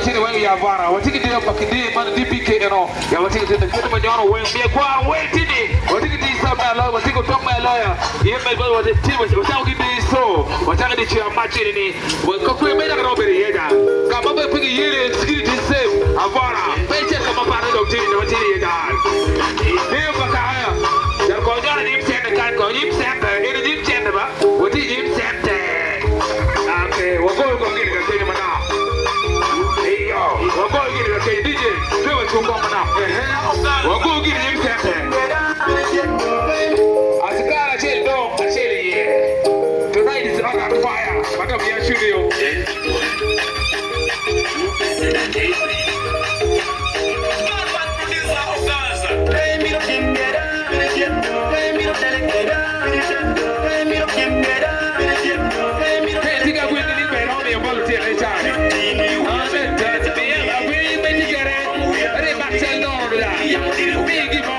tini weng ya vara watye ki deyo pa kidi man DPK eno ya watye ki tino kit ma nyono weng miye kwaro wel tini watye ki diyo sab me aloya watye ki otok me aloya iye med bot watye tini wacako ki diyo so wacako ki diyo mac eni ni ka kwe me dok romo bedo iye ja ka ma pe ki yele security safe avara pe icit ka ma pat dong tini watye iye ja deyo pa kaka jal ko nyono nyim cente kany ko nyim cente eni nyim cente ba watye nyim cente. Okay, wagoyo kong gini ka kenyo manok. Iyo, wagoyo gini ka kenyo. DJ, twe wacung kong manok. Ehe, wagoyo gini nyim cente. Askar acel dong, acel iye. Tonight is on that fire. Ma dong ya studio. Pe itye ka winyo ni bene omiyo bot lutino i caa-ni? Rimak cal nono da, mi gin mo.